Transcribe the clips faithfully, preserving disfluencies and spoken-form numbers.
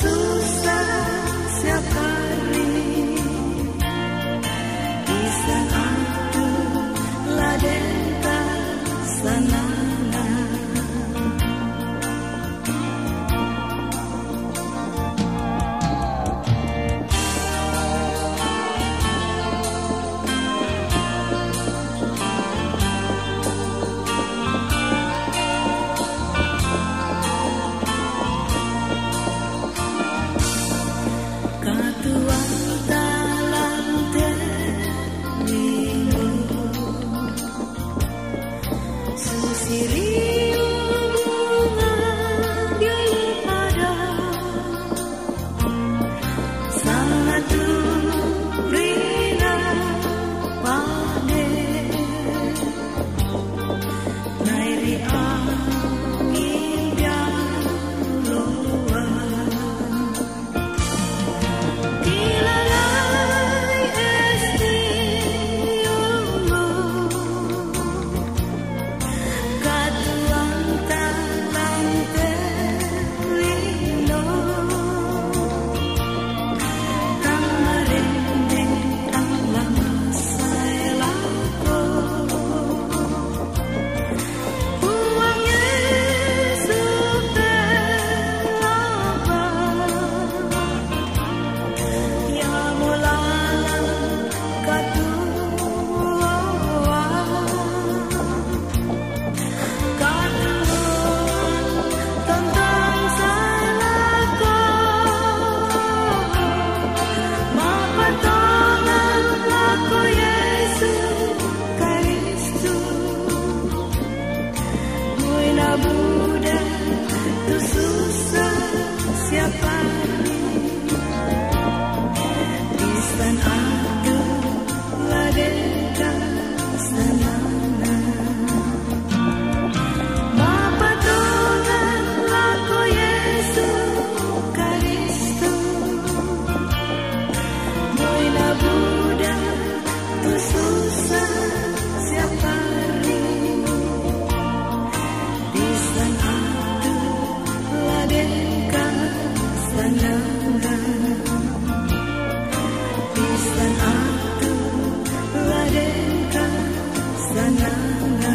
Susah siap hari, di saat tu la dengka sanana. Katuang talang telingo, susiriu bunga biolu pada, sangat tu rina pade. Nairi angin biang loa, tilalai esti ulu, katuang talang telingo, tang marendeng tang lamas sai lako. Moi na buda tu susah siap hari, di saat tu la dengka sanana. Mapatongan lako Yesu Karisto, moi na buda tu susah siap hari, di saat tu la dengka sanana. Di saat tu la dengka sanana.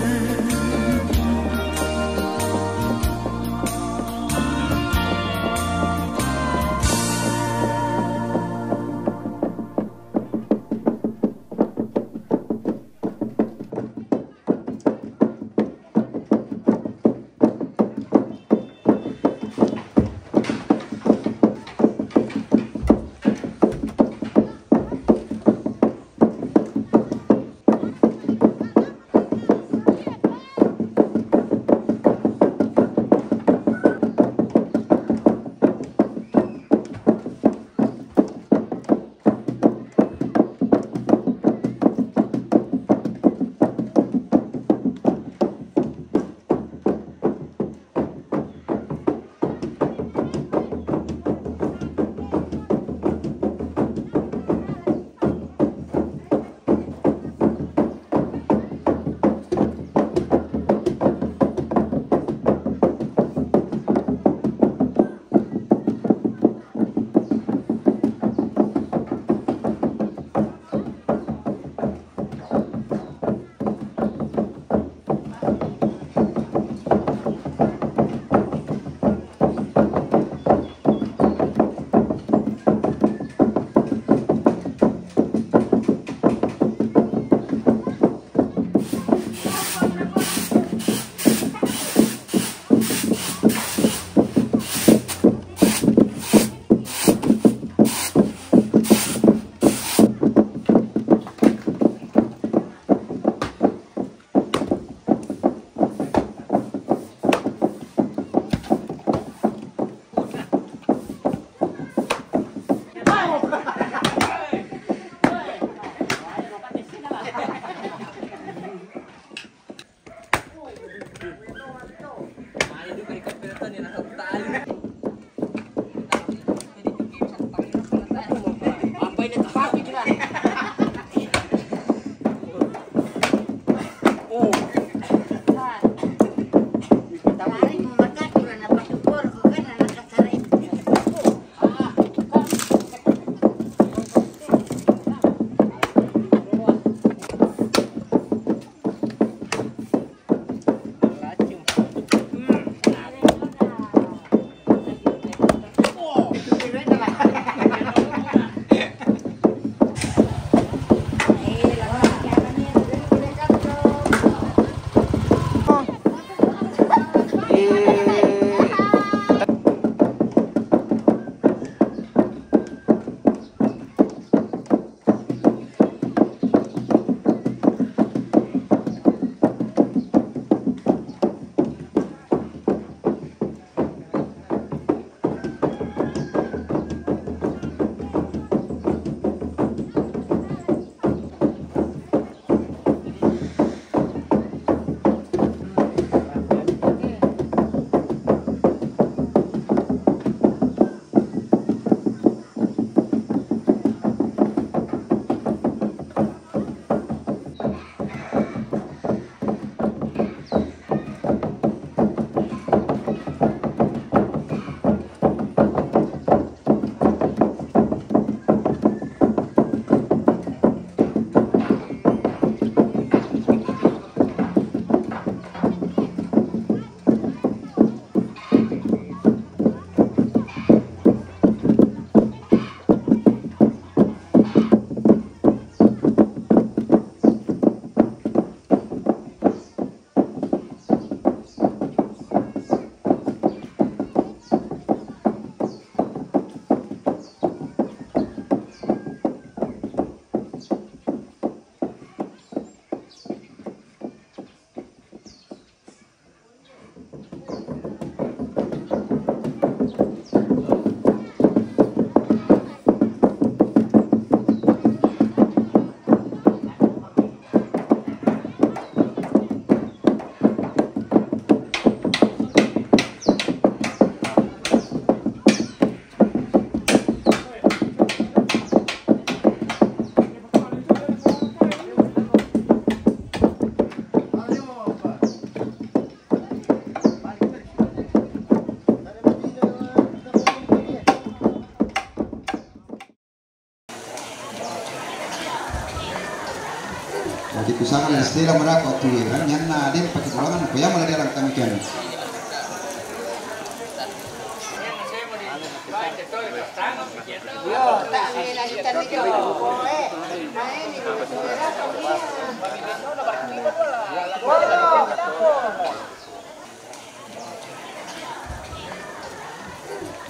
Jadi kusanga la stela marako tu ya kan, nyanna den pakai tulangan, kuyama la dalang kami kan.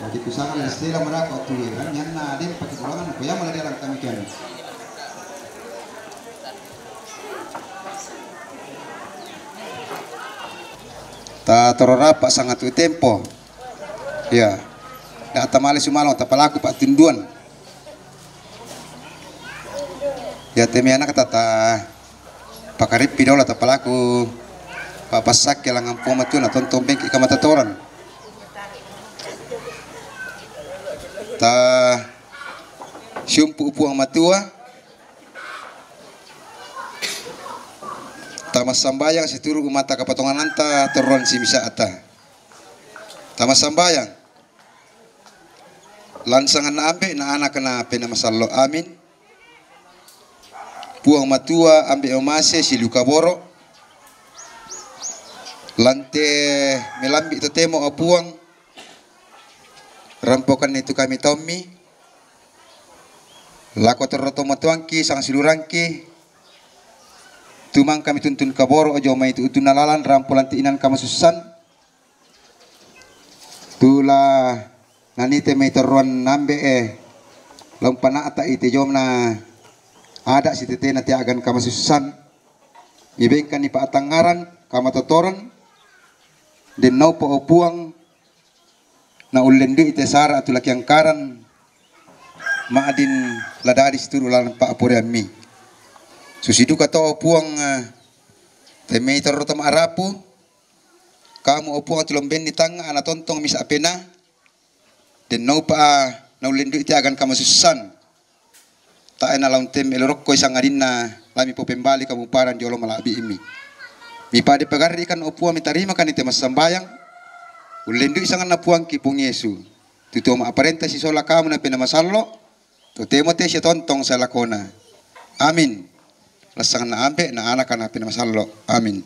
Jadi kusanga la stela marako tu ya kan, nyanna den pakai tulangan, kuyama la dalang kami kan. Ta toro rapa sanga tu tempo. Ya. Da tamale sumalong tapalaku pak tunduan. Ya temi anak tata pakarippi dola tapalaku. Papassakke langang Puang Matua na tontong bengki kamatotoran. Ta siumpu Puang Matua. Tamassambayang situru umata kapatongananta torroan simisa'ta. Tamassambayang. Lansanganna Ambe na Anaka na Penamasallo. Amin. Puang Matua Ambe Omase siluka boro. Lante melambi totemo o Puang. Rampokanni tu kami taummi. Lako torro tomatuangki, sangsilurangki. Tumang kami tuntun kaboro ojo mai tu utunna lalan rampo lanti inan kamasussan. Tula nanite mai torroan nambe e. Lampana'ta ite jomna ada sitetena tiagan kamasussan. Mibengkani pa'tangngaran kamatotoran. Dennaupa o Puang na ullendui te sara tu lakiangkaran ma'din la dadi situru lalan pa'poreammi. Susi duka to o Puang, eh, te mei torro to ma'rapu, kamu o Puang tu lombenni tangnga ana tontong misa pena, dennaupa na ullendui te agan kamasussan. Tae na laung temme lorokkoi sangadinna lami popembali kamuparan di olo mala'bi'mi. Mipade pagarri'kan o Puang, mitarimakan ite massambayang. Ullendui sanganna Puangki Puang Yesu. Tutu ma'parenta sisola kamu na Penamasallo. Totemo te sia tontong salakona. Amin. Lassanganna Ambe na Anaka na Penamasallo. Amin.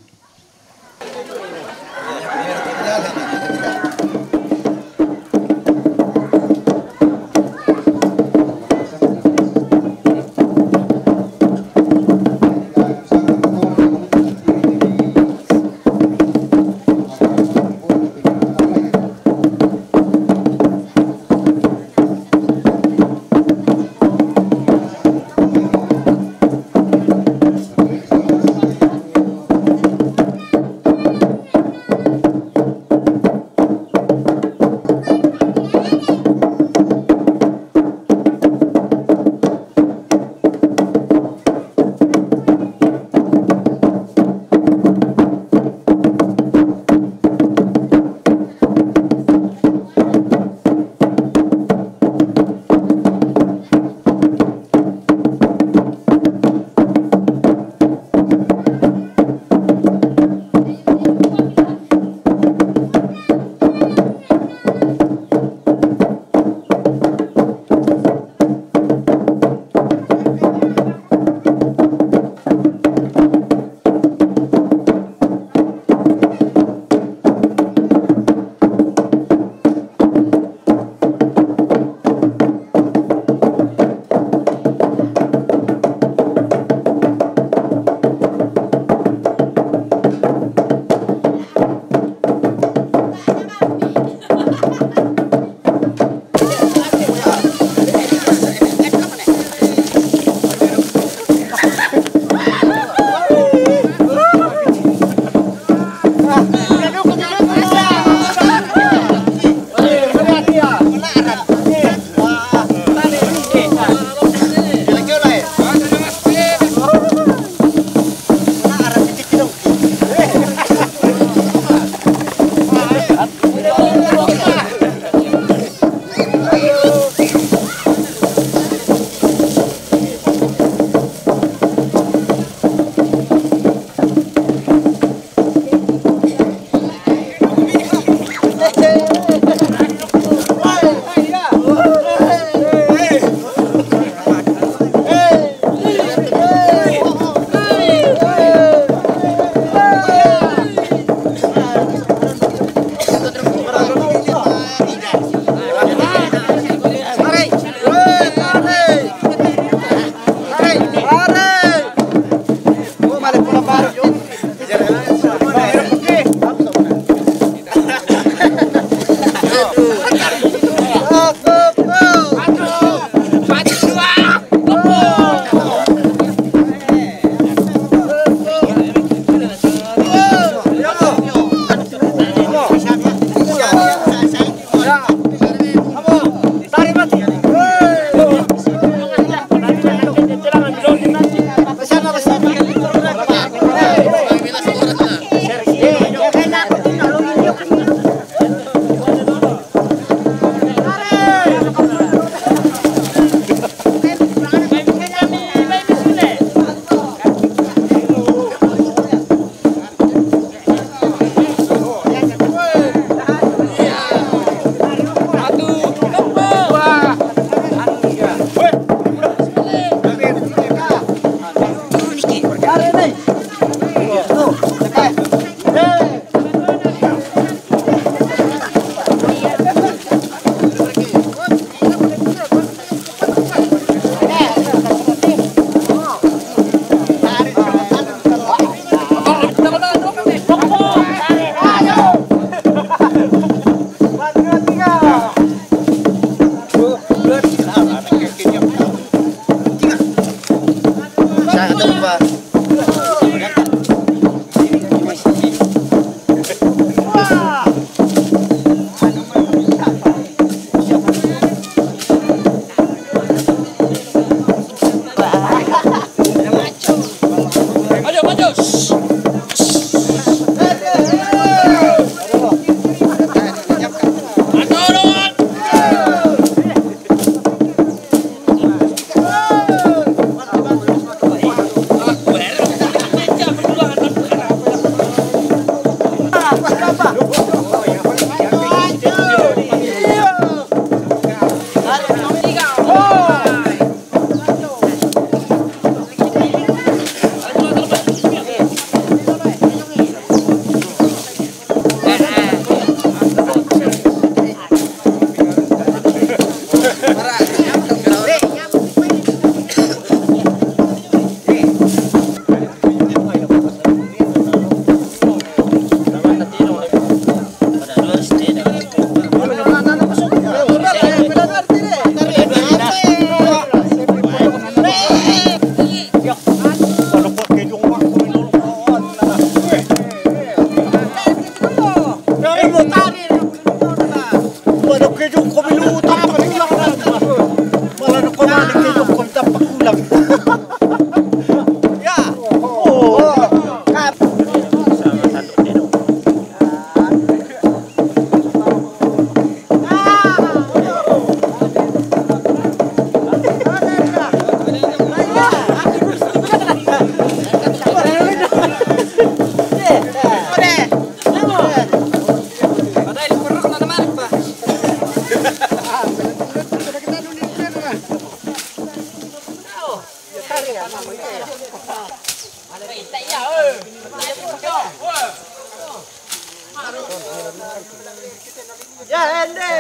Ya, ende.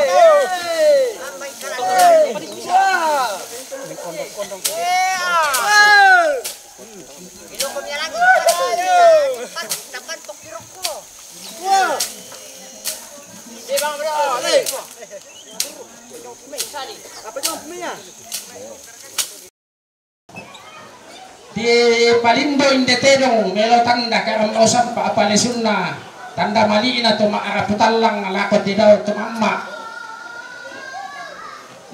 Ilo ko mia lagi. Dapat, dapat toki rokko. Wah. Apa dong, Mia? Di palindo inde tedong melo tanda karang osam pa apalesunna tanda mali'na to ma'rapu tallang lako tedao to mamma.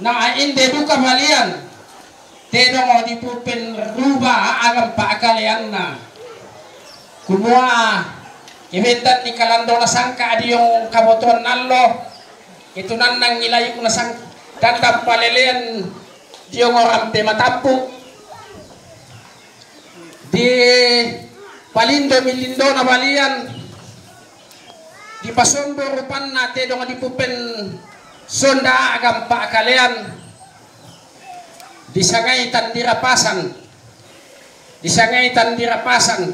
Na inde duka balian tedong dipupen ruba agam pa akaleanna. Kumua kebendan ni kalandona sangka adiong kabotoan nallo. Itu nannang ilayukna sang tanda palelean diong orang pematampu. Di palindo milindona balian, di pasombo rupanna tedong dipupen sonda agam pa akalean, disangai tandira pasan, disangai tandira pasan.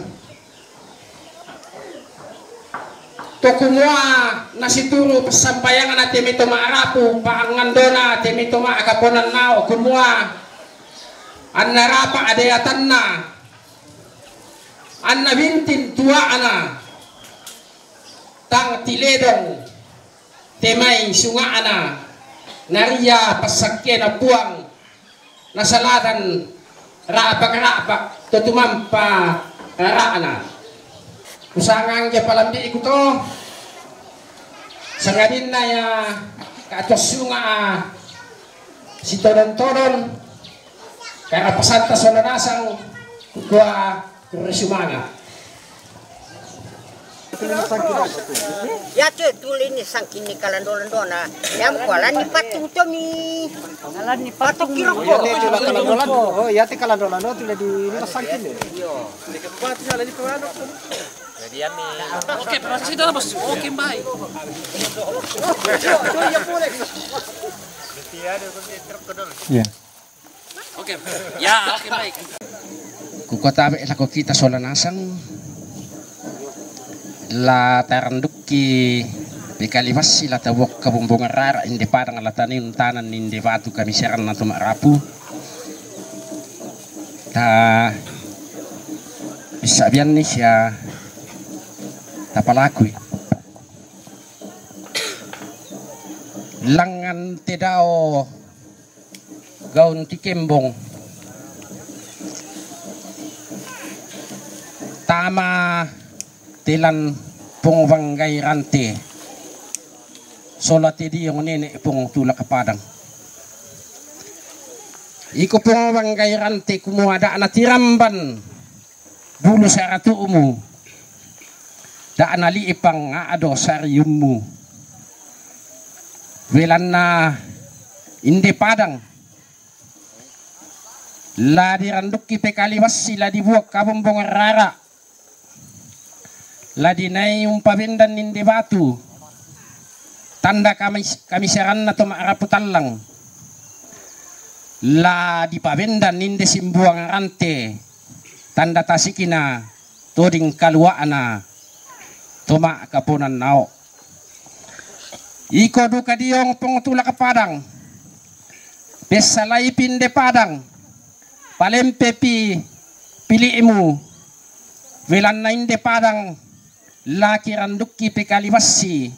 To kumua nasituru passampayangna te mai to ma'rapu, pa'angandona te mai to ma'kaponan nao kumua anna rapa adeatanna, anna bintin tua'na, tang tiledong te mai sunga'na, naria passakkena Puang nasaladan ra'pak-ra'pak to tumampa rara'na. Kusangang ja palambi'iku to, sangadinna ya ka'to sunga' sitodon-todon karapasanta sola nasang kukua kurre sumanga'. Yatu tuli ni sangkinni kalando-landona. Yam kualani pattung tomi. Alani pattung kiro. Iya, te tula kalando-lando. Oh, iya, te kalando-lando tuli di ini sangkinni. Jadi ami. Oke, proses itu bos. Oke, baik. Iya. Oke, ya, oke, baik. Kukua tabe' lako kita sola nasang, la tarandukki pekaliwassi, la tabuak kabumbungan rara inde padang, la taniung tanan inde batu kamiseranna to ma'rapu. Ta bissa'bianni sia tapalakui. Langngan tedao gaun tikembong. Tama telan pong banggai rante. Sola tediong nene' pong tulak padang. Iko pong banggai rante kumua da'na tiramban bulu saratu'mu, da'na li'pang a'do sariummu. Welanna inde padang la dirandukki pekaliwassi, la dibuak kabombongan rara, la dinai umpabendan inde batu tanda kamis-, kamiseranna to ma'rapu tallang, la dipabendan inde simbuang rante tanda tasikina toding kalua'na to ma'kaponan nao. Iko duka diong pong tulak padang, pessalaipi inde padang, palempepi pili'mu, welanna inde padang la kirandukki pekaliwassi,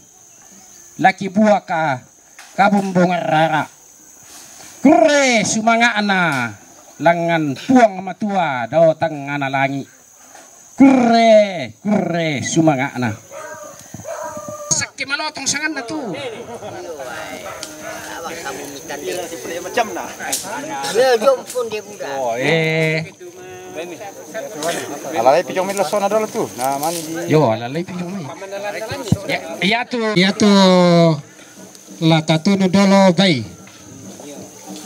la kibuaka kabombongan rara. Kurre sumanga'na langngan Puang Matua dao tangngana langi'. Kurre, kurre sumanga'na. Sakke malotong sanganna tu. Macamna. Oh, eh. Alalai pijong mai losona dolo tu. Nah, mani di. Yo, alalai pijong mai. Ya, iya tu. Iya tu. La tatunu dolo bai.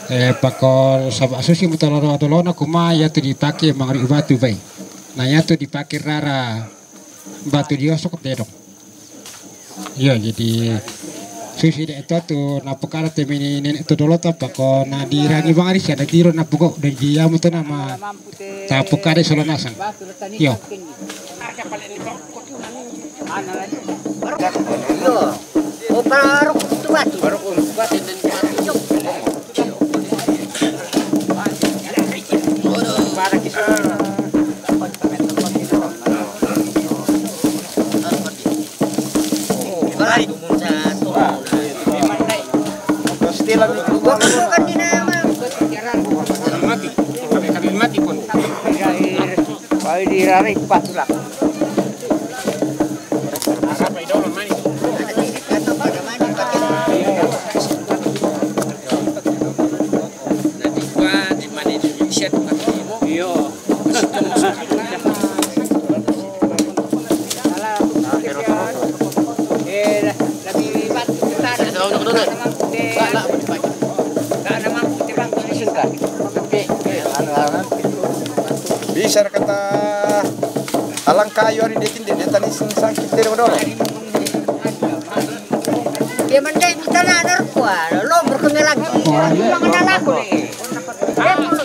Eh, pako saba' susi mutoloro adolona kuma yatu dipake mangari batu bai. Na yatu dipake rara batu diosok tedong. Iya, jadi Susi de to tu na pokara te mini nene to dolo tapa ko na di rangi bangari sia na tiro na poko dan dia mutu nama ta pokara solo nasang. Yo. Iyo. O, baru kutu bati. Baru kutu bati dan bati. Para kita. Baru kutu bati. Pastilah di. Gua kan di nama. Mati. Kami, kami mati pun. Kalau di rari pas lah. Bisa kata alang kayu hari dia tindih, dia tadi sing sakit dia dulu. Dia mendek kita nak nerkua, lo berkemelan. Lo menalaku.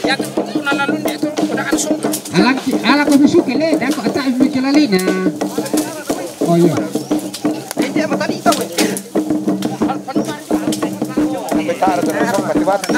Yang itu nalalu dia tu udah kan sungkan. Alang, ala ko bisuke le, dan ko ata mi kelalina. Oh iya. Dia apa tadi tahu? Betara terus pati batu.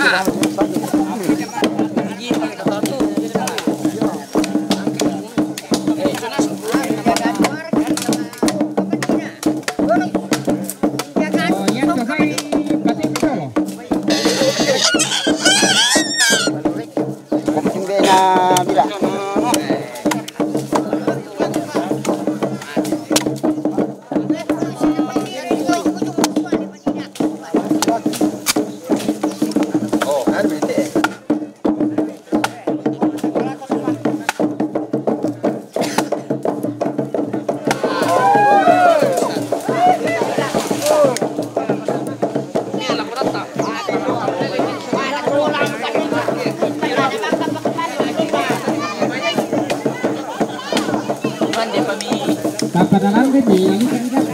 Tapa dalam ni, ini kan tidak.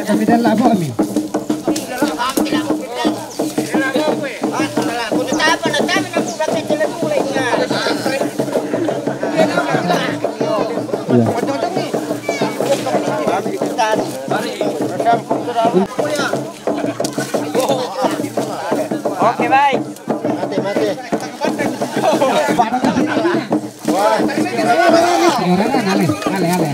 Kami dalam apa kami? Ya. Oke, baik. Mate, mate. Wah. Ale, ale, ale.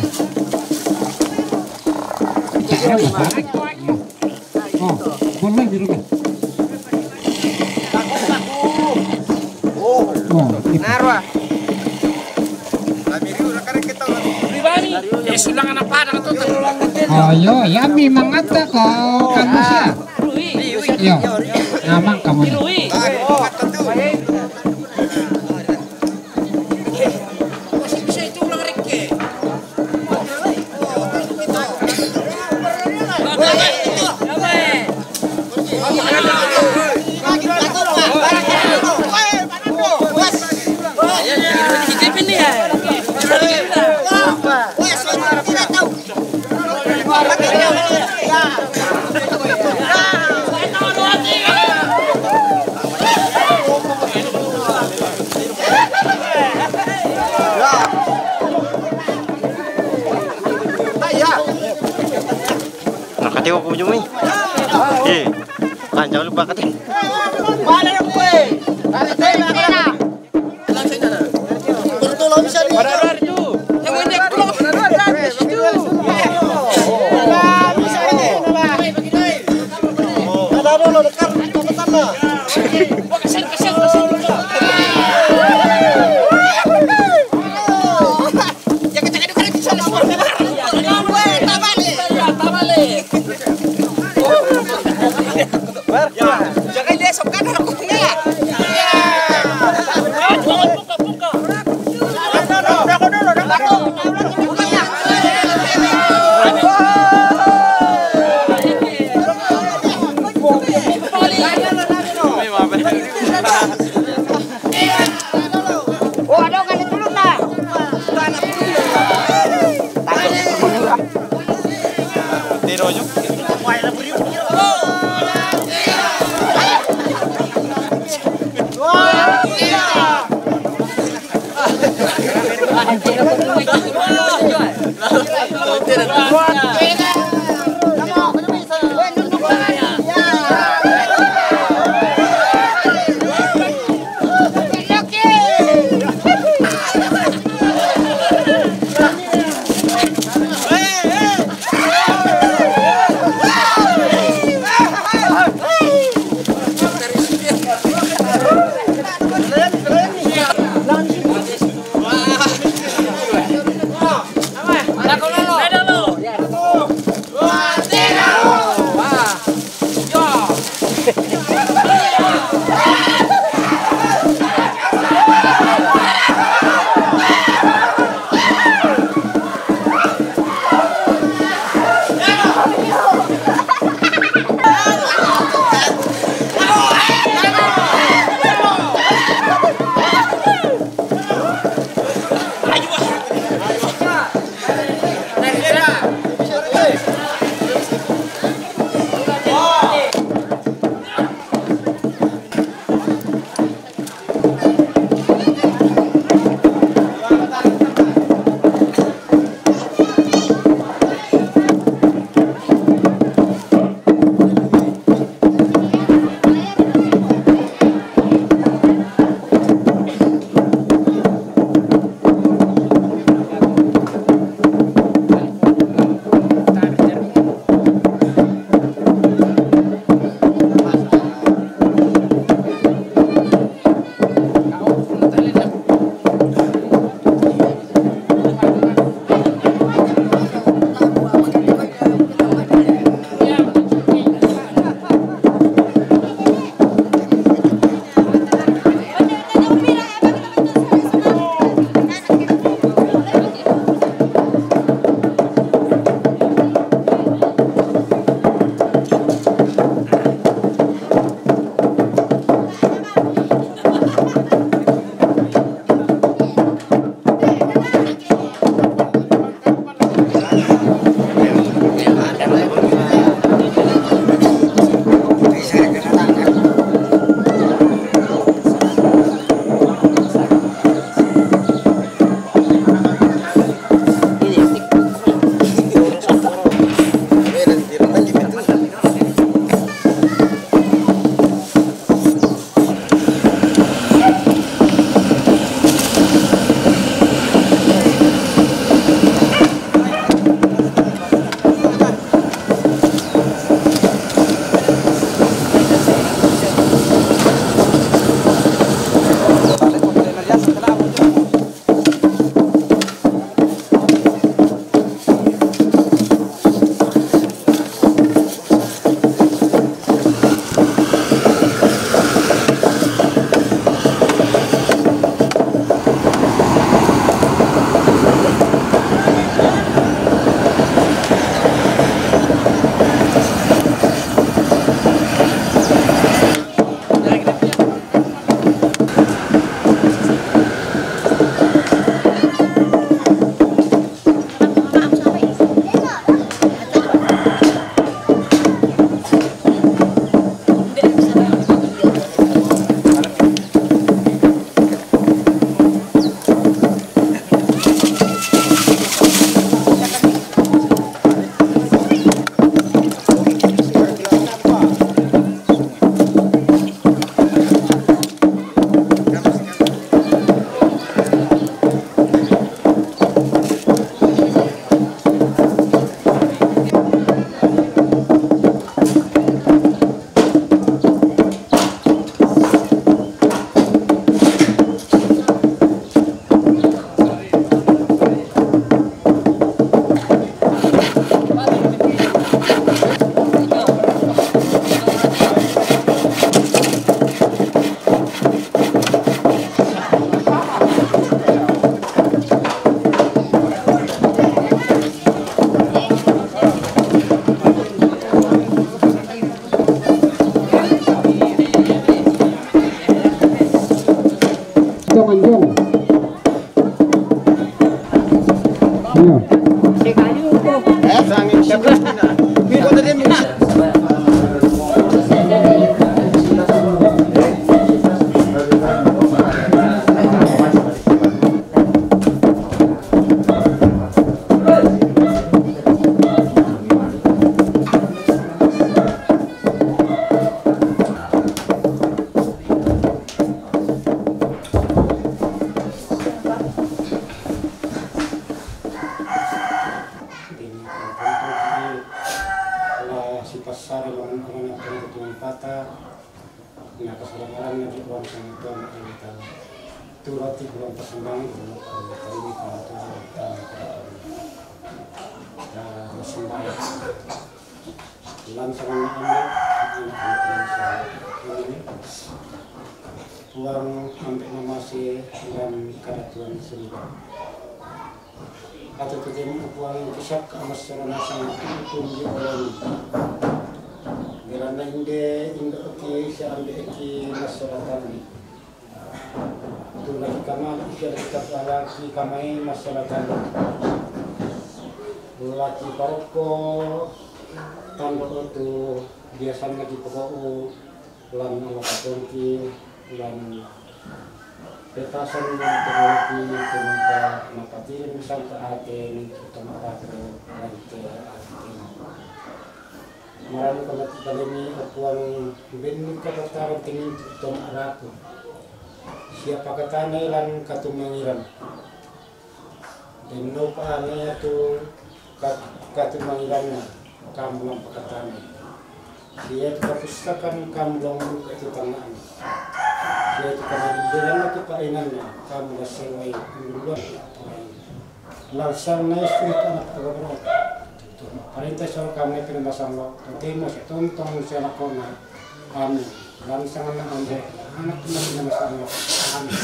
Oh, boleh di rumah. Oh, gitu. Narwa. Pribadi, eh, sulang anak Padang tu. Oh, yo, ya memang ada kok kamu sih. Yo, namang kamu. Nakatiwa po yung may. Eh, kan, jangan lupa kati. Oh, ada kan itu lu, nah. Tiro yo. Iya. Ini, la sipassarang lamun anak-anak Tuhan Pata, na kasala-kalanna di uang sangat Tuhan Allah Ta'ala. Turati bulan pasambangan, bulan pasambangan, bulan pasambangan, bulan pasambangan. Nah, pasambangan. Lantaran ambil anak-anak yang saya ini, Puang ambil nama si dan kada Tuhan sendiri. Atau kita puang kisah ke amas serana sangat pun di orang. Gerana inde indo ki si ambil ki masalah tadi. Tulak kama, isi kita lagi kamai masalah tadi. Laki paroko tando tu biasanya di pokok lan ala katongki lan petasan lan teknologi kumanta mapatirim sangka ate ni utama patro lan te ate. Marani kamati kalemi apuang benni kapataran tingin utama raku. Siapa katane lan katumangiran. Denno paanaya tu ka-, katumangiranna, kamu lang pakatana. Siya tu kapustakan, kamu lang buka tu tangan. Siya tu kamadindiran tu painanna, kamu lang sewai duluan. Langsang na istri tu anak pagabro. Parintah soal kami pinamasan lo. Tentemo siya tontong siya lakona. Amin. Bangsa mana ambil anak teman nama sama. Amin.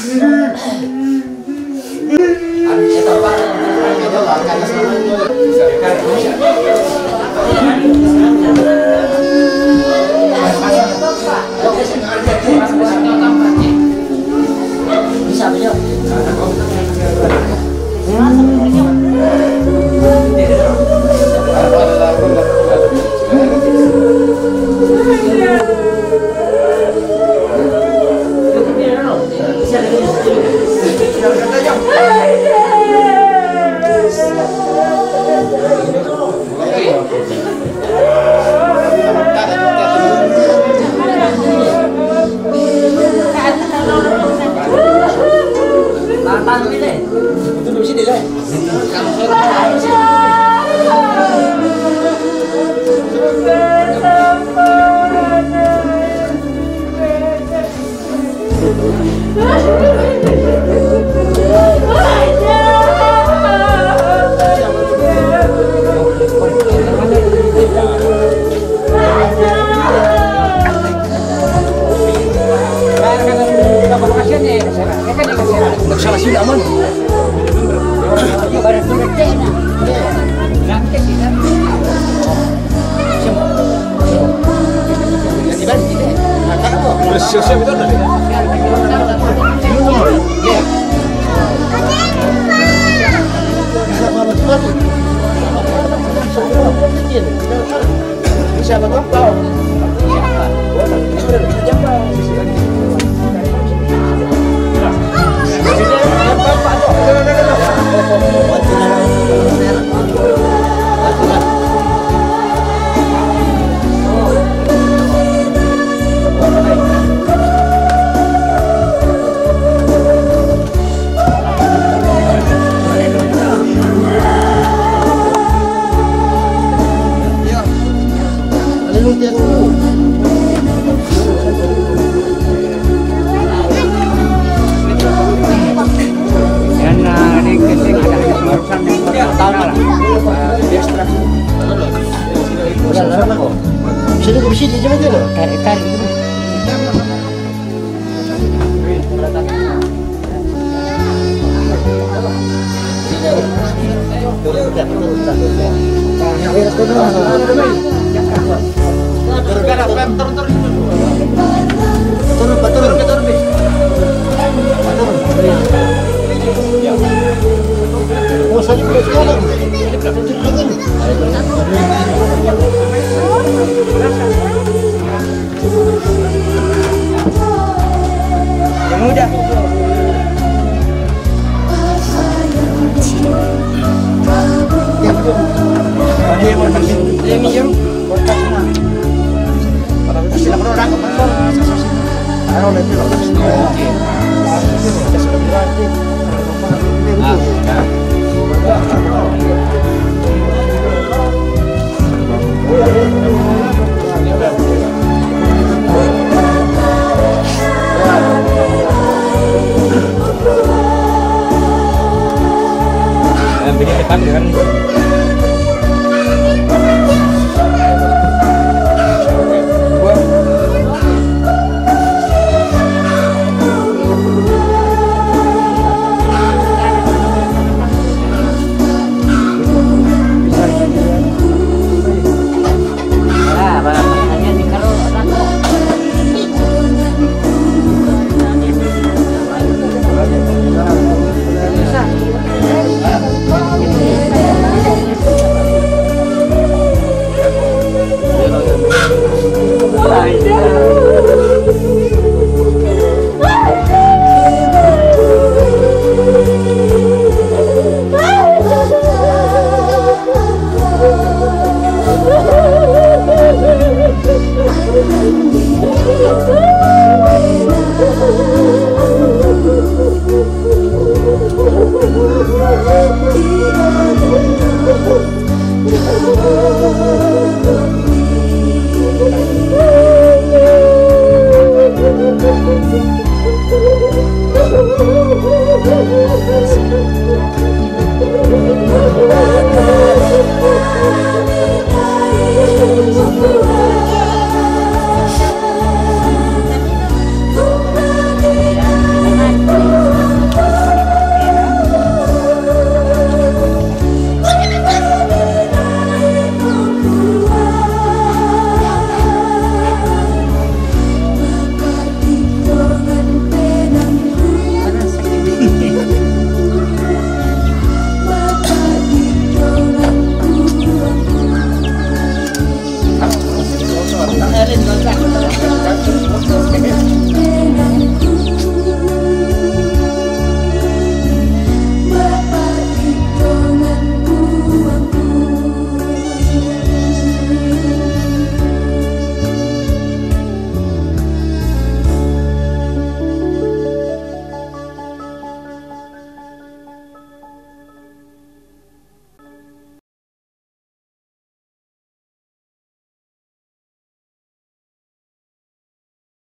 Bisa beliau. Nagsalasing naman. Siap-siap itu ada. Siapa tahu? Yan na rin kasi barusan yung taon na lang. Sini ko bisita dyan dito. Tarik, tarik. Turun, turun. Turun, turun. Turun. Yang muda. Ini yang Yang bikin depan dengan